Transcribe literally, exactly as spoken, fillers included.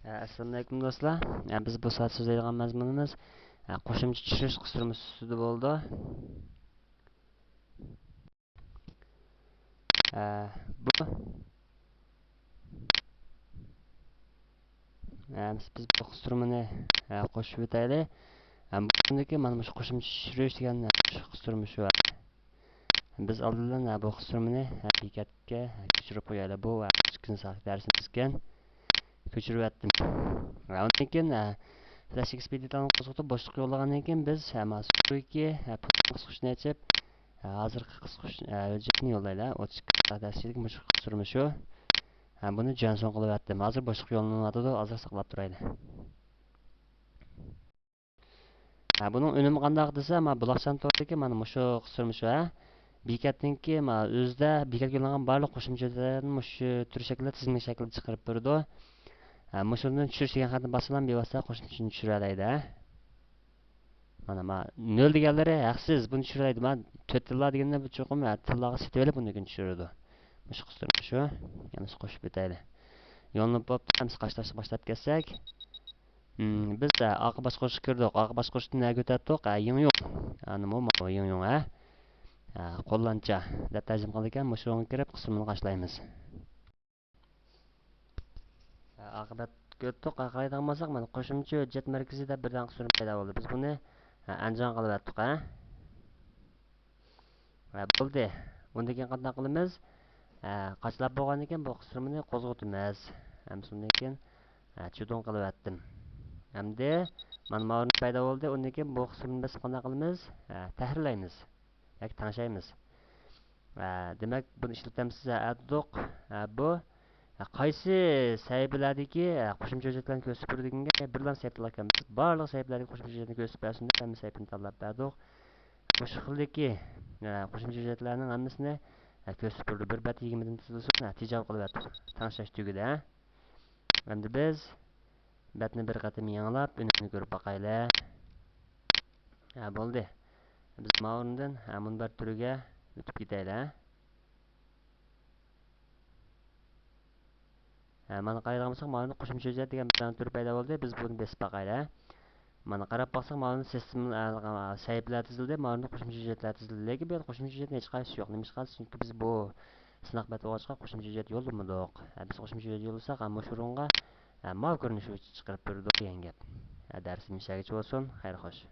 ئەسسالامۇئەلەيكۇم دوستلار. بىز بۇ سائەت سۆزلەيدىغان مەزمۇنىمىز قوشۇمچە چۈشۈرۈش قىستۇرمىسى ئۈستىدە بولىدۇ. بۇ بىز بۇ قىستۇرمىنى قوشۇپ ئۆتەيلى. بۇ كۈندىكى مانا مۇشۇ قوشۇمچە چۈشۈرۈش دېگەن قىستۇرما شۇ. بىز ئالدىن بۇ قىستۇرمىنى بېكەتكە كۆچۈرۈپ قويايلى. بۇ ئىككىنچى سائەتلىك دەرسىمىز ئىكەن. كۆچۈرۈۋەتتىم. ئۇندىن كېيىن فلاش ئېكسپېدىتورنى قوزغىتىپ بوشلۇق يوللىغاندىن كېيىن بىز مانا سۇرۇكى پۇتنىڭ قىسقۇچىنى ئېچىپ، ھازىرقى قىسقۇچ ھۆججەتنى يوللايلى. ئوتتۇز ئىككى سائەت دەرسلىك مۇشۇ قىستۇرما شۇ. بۇنى جانسون قىلىۋەتتىم. ھازىر بوشلۇق يوللىنىۋاتىدۇ، ئازراق ساقلاپ تۇرايلى. بۇنىڭ ئۈنۈمى قانداق دېسە، مانا بۇلاقچان توردىكى مانا مۇشۇ قىستۇرما شۇ ھە. بېكەتنىڭكى مانا ئۆزىدە بېكەتكە يوللانغان بارلىق قوشۇمچە ھۆججەتلەرنى مۇشۇ تۈر شەكلىدە، تىزىملىك شەكلىدە چىقىرىپ بېرىدۇ. مۇشۇندىن چۈشۈرۈش دېگەن خەتنى باسسىلا بىۋاسىتە قوشۇمچىنى چۈشۈرەلەيدۇ ھە. مانا ما نۆل دېگەنلىرى ھەقسىز، بۇنى چۈشۈرەلەيدۇ. مانا تۆت تىللا دېگەندە بۇ چوقۇم ھە، تىللاغا سېتىۋېلىپ ئۇندىن كېيىن چۈشۈرىدۇ. مۇشۇ قىستۇرما شۇ. يەنە قوشۇپ ئۆتەيلى. يوللىنىپ بوپتۇ، ئەمسە قاچىلاشنى باشلاپ كەتسەك. مم، بىز ھە، ئارقا باشقۇرۇشقا كىردۇق. ئارقا باشقۇرۇشتىن نەگە ئۆتەتتۇق؟ ھە، يىڭيۇڭ. ئانىمۇ ماۋۇ يىڭيۇڭ ھە. ھە، قوللانچا دەپ تەرجىمە قىلىدىكەن. مۇشۇنىڭغا كىرىپ قىستۇرمىنى قاچىلايمىز. ھە، ئاقىۋەتكە ئۆتتۇق. قارايدىغان بولساق مانا قوشۇمچە ھۆججەت مەركىزى دەپ بىردەم قىستۇرما پەيدا بولدى. بىز بۇنى ھە، ئەنجان قىلىۋەتتۇق ھە. ھە، بولدى. ئۇندىن كېيىن قانداق قىلىمىز؟ ھە، قاچىلاپ بولغاندىن كېيىن بۇ قىستۇرمىنى قوزغىتىمىز. ھەم شۇندىن كېيىن ھە، چۈدۈڭ قىلىۋەتتىم. ئەمدى مانا ماۋۇ پەيدا بولدى. ئۇندىن كېيىن بۇ قىستۇرمىنى بېسىپ قانداق قىلىمىز؟ ھە، تەھرىرلەيمىز ياكى تەڭشەيمىز. ھە، دېمەك بۇنى ئىشلىتەمسىز ھە، ئەتىدۇق. ھە، بۇ ھە، قايسى سەھىپىلەردىكى ھە، قوشۇمچە ھۆججەتلەرنى كۆرسىتىپ بېرىدىكەنگە بىرلا سەھىپىلەر ئىكەن. بىز بارلىق سەھىپىلەردىكى قوشۇمچە ھۆججەتنى كۆرسىتىپ بەرسۇن دەپ ھەممە سەھىپىنى تاللاپ بەردۇق. مۇشۇ خىلدىكى ھە، قوشۇمچە ھۆججەتلەرنىڭ ھەممىسىنى ھە، كۆرسىتىپ بېرىدۇ. بىر بەت يىگىرمىدىن تىزىلسۇن ھە، تېجاۋ قىلىۋەتتۇق. تەڭشەش تۈگىدى ھە. ئەمدى بىز بەتنى بىر قېتىم يېڭىلاپ ئۈنۈمىنى كۆرۈپ باقايلى. ھە، بولدى. بىز ماۋۇ ئورۇندىن ھە، مۇنبەر تۈرىگە ئۆتۈپ كېتەيلى ھە. ھە، مانا قارايدىغان بولساق، ماۋۇ يەردە قوشۇمچە ھۆججەت دېگەن بىر دانە تۈر پەيدا بولدى. بىز بۇنى بېسىپ باقايلى ھە. مانا قاراپ باقساق، ماۋۇ يەردە سىستېما، ئە، سەھىپىلەر تىزىلدى، ماۋۇ يەردە قوشۇمچە ھۆججەتلەر تىزىلدى. لېكىن بۇ يەردە قوشۇمچە ھۆججەتنىڭ ھېچقايسىسى يوق. نېمىشقا؟ چۈنكى بىز بۇ سىناق بەت بولغاچقا قوشۇمچە ھۆججەت يوللىمىدۇق. ھە، بىز قوشۇمچە ھۆججەت يوللىساق، ھە، مۇشۇ ئورۇنغا، ھە، ماۋۇ كۆرۈنۈش چىقىرىپ بېرىدۇ دېگەن گەپ. ھە، دەرسىمىز شۇ يەرگىچە بولسۇن. خەير خوش.